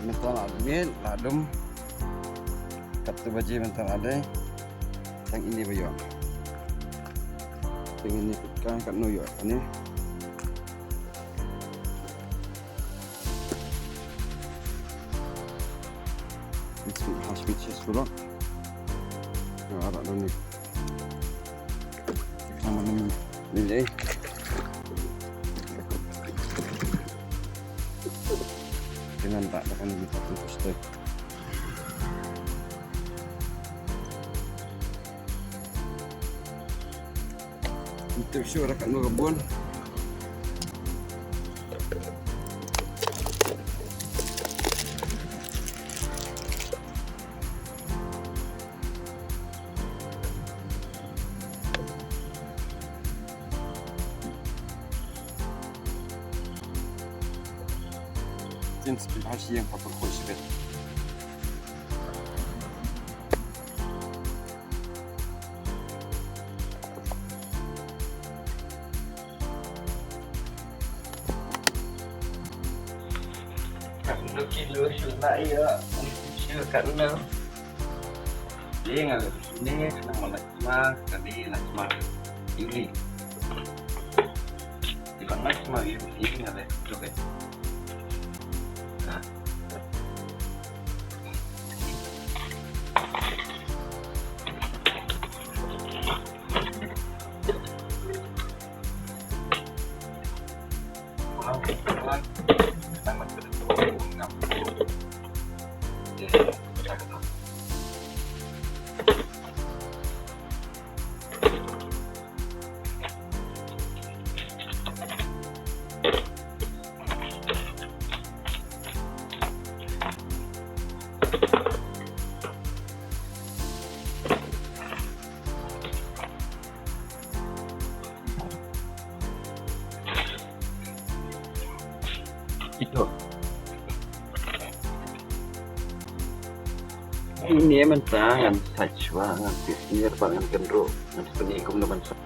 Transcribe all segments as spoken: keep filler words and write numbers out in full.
Mynta la miet, la dum. Katto baje mynta la dei. Tang ine ba ïoh. Tang ine ka, katno ïoh kane. It's been, has been just so long. Ara dum ni. Nama ni, ni dei. Dengan tak ada kan kita pun stay. Untuk sure kat nurun. Tin skin hashi yang papar ko shibet. Kat ndu ki lu shu na iya, shu kat ndu. Ni nga ni kena mana ma, kadi na ma. Ini. Di mana ma ini, ini nga le tu ke. Ito. Ini mynta ngan sait shuwa, ngan pynïar bad ngan kynruh, ngan pynïar kum na ban sait.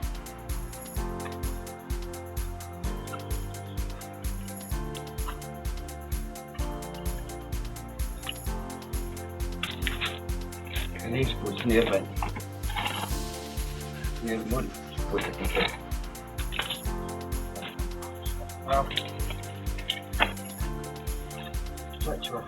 Ini sepuluh sendiri, Pak. Ini pun sepuluh sendiri. Maaf. Cuba, cuba.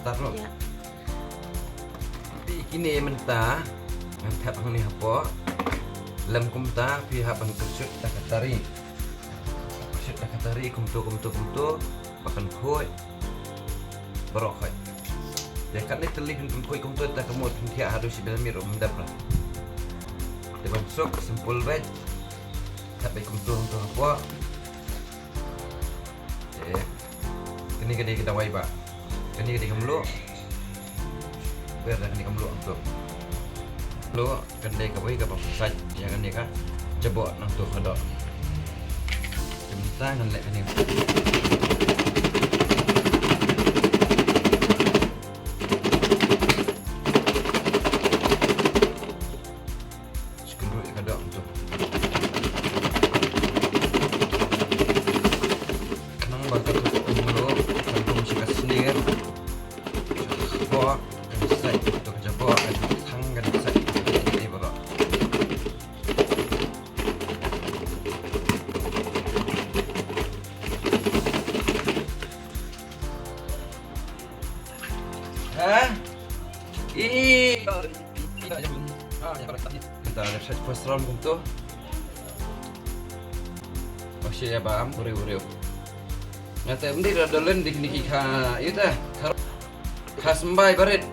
Ïa. Phi kine mynta ngan thep hangne hapoh. Lem kumta phi hap ban kyrshut da ka tari. Kyrshut da ka tari kumto kumto kumto. Ba kan khuid. Baroh khuid. Ïa katne tylli phin pynkhuid kumto te ka mut phin thiah haduh shibun miet ruh ym dep lah. Te ban suk simple beit. Thep beit kumto kumto hapoh. Te kane ka dei ka dawai ba. Kane ka dei ka mluh. Ber da kane ka mluh nangto. Mluh kan dei kawei kaba pynsaid ïa kane ka jaboh nangto ka doh. Te mynta ngan leh kane. Shu kynruh ïa ka doh nangto. Khnang ba kato ka mluh kan rung sha ka snier. Ka jaboh kan sait, kato ka jaboh kan thang kan sait. Ïa baroh. Ha? Ih. Mynta leh sa first round kumto. Oh shit, ïa ba am, briew briew. Nga te ym dei da dolen dik niki kha, ïa ta. Kha, kha symbai barit.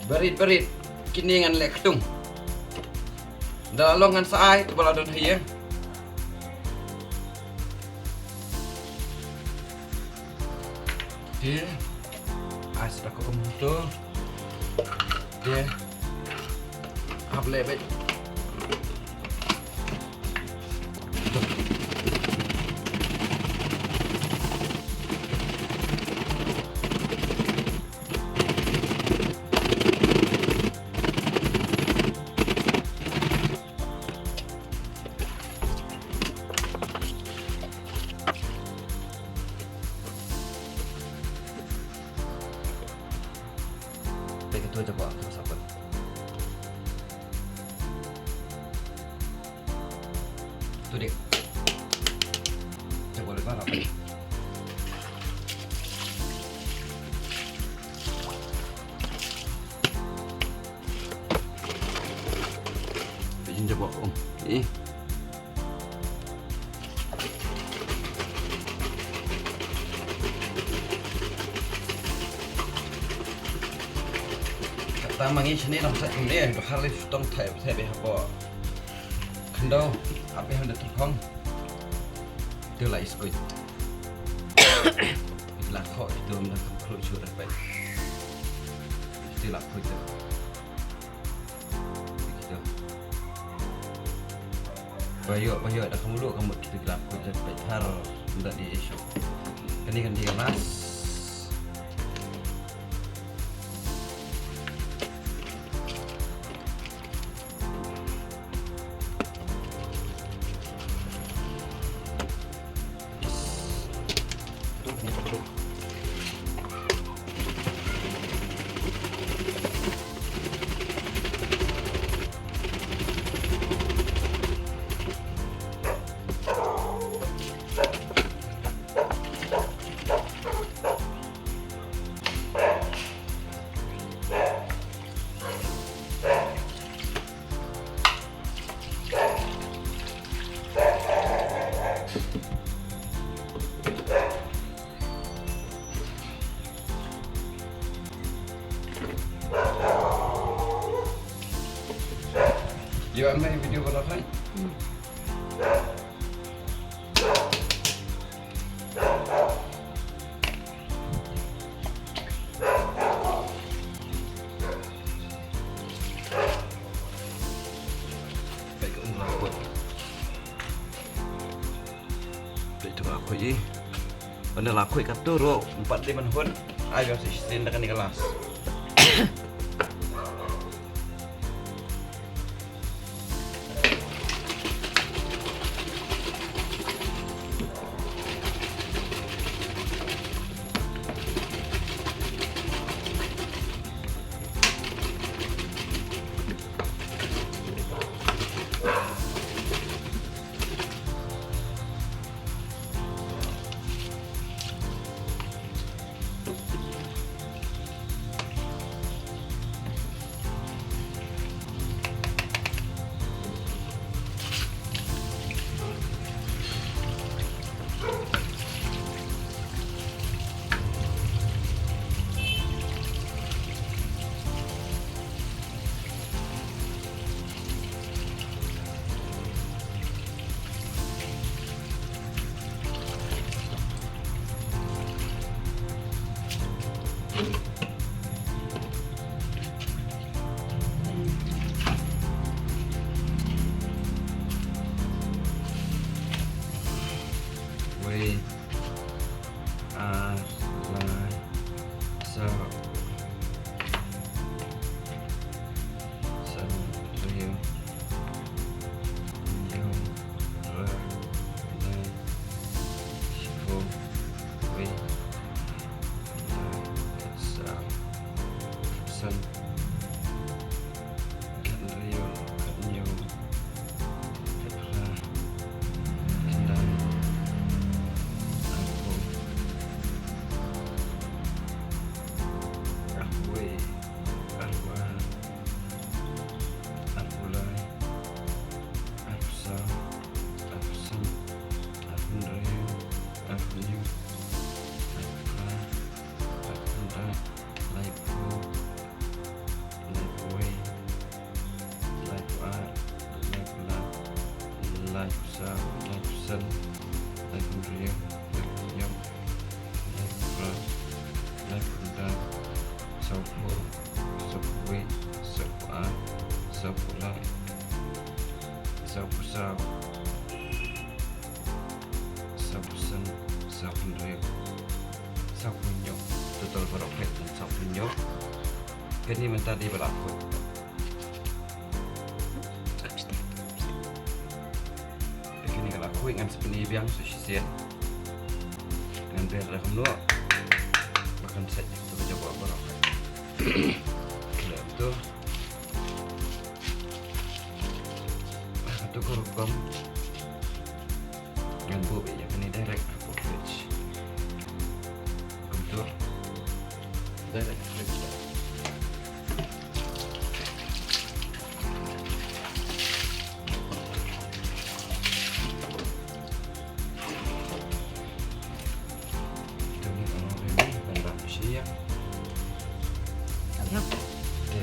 Barit barit. Kine ngan leh ktung. Da la long ngan sa ai, tu ba la don ha ïing. Te ai sa da ka um to. Te hap leh beit. Te kato jaboh to saput. Tu dik. Jaboh lebar apa? Pejin jaboh um. Eh. Kata ma ngi shane nang sa kumne, to har le sutong thai thai be hapoh. Khyndaw, ape hynda turkhong. Te la is kuit. La kho, ito mna kam khlo chura pai. Te la kho ito. Ba ïoh, ba ïoh da ka mluh ka mut kita ki la khuid lem peit thar ym da dei issue. Kane kan dei ka last. Ïa, am nai video ba la khai. Peit ka um la khuid. Peit tu la khuid i. Ynda la khuid katto ruh, ym pat dei ban hun. Ai, ïa shisien da kane ka last. San. Khathynriew, khathynñiew, khatphra, khyndai, arphew, arphew wei, arphew ar, arphew lai, arphew saw, arphew san, arphew hynriew, arphew hynñiew, arphew phra, arphew khyndai, laiphew, laiphew wei, laiphew ar, laiphew lai, laiphew saw, laiphew san, laiphew hynriew, laiphew hynñiew, laiphew phra, laiphew khyndai, sawphew, sawphew wei, sawphew ar, sawphew lai, sawphew saw, sawphew san, sawphew hynriew, sawphew hynñiew. Total baroh peit sawphew hynñiew. Kane mynta dei ba la khuid. Kane ka la khuid, ngan sa pyni biang sa shisien. Ngan ber da kumno ba kan set ïa kato ka jubor baroh peit. Ïa kato. Kato ka rukom. Ngan buh ïa kane direct hapoh fridge. Kumto. Direct fridge. Te,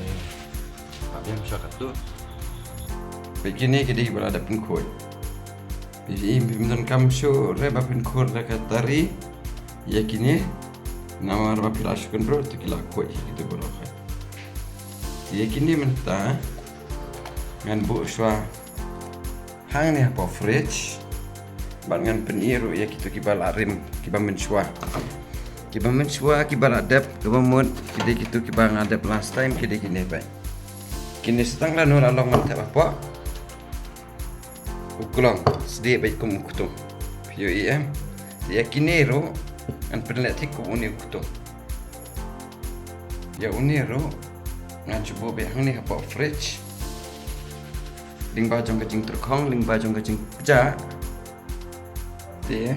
hap ïam sha katto. Peit kine ki dei ba la dep pynkhuid. Phi, phim donkam shuh re ba pynkhuid da ka tari ïa kine. Namar ba phi la shu kynroh te ki la khuid hi kito baroh hi. Te ïa kine mynta ngan buh shuwa hangne hapoh fridge. Bad ngan pyni ruh ïa kito kiba la rim, kiba mynshuwa. Kiba mynshuwa, kiba la dep, kaba mut, ki dei kito kiba nga dep last time, ki dei kine peit. Kine sa tang lano la long ngan thep hapoh u klong, sdie beit kum u ktung. Phi ïohi em? Te ïa kine ruh ngan pynleh thik kum une u ktung. Ïa une ruh ngan shu buh beit hangne hapoh fridge. Lyngba jong ka jingtyrkhong, lyngba jong ka jingpjah. Te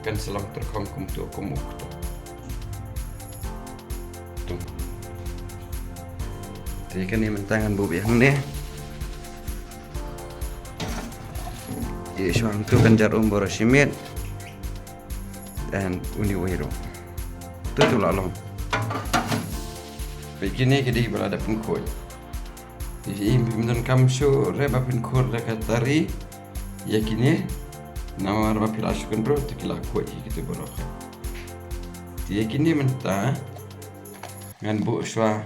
kan sa long tyrkhong kumto, kum u ktung. Te kane mynta ngan buh beit hangne. Ïa shuwa hangto kan jar um baroh shi miet. And uni wei ruh. To to la long. Peit kine ki dei ba la dep pynkhuid. Phim donkam shuh re ba pynkhuid da ka tari ïa kine. Namar ba phi la shu kynroh te ki la khuid hi kito baroh hi. Te ïa kine mynta ngan buh shuwa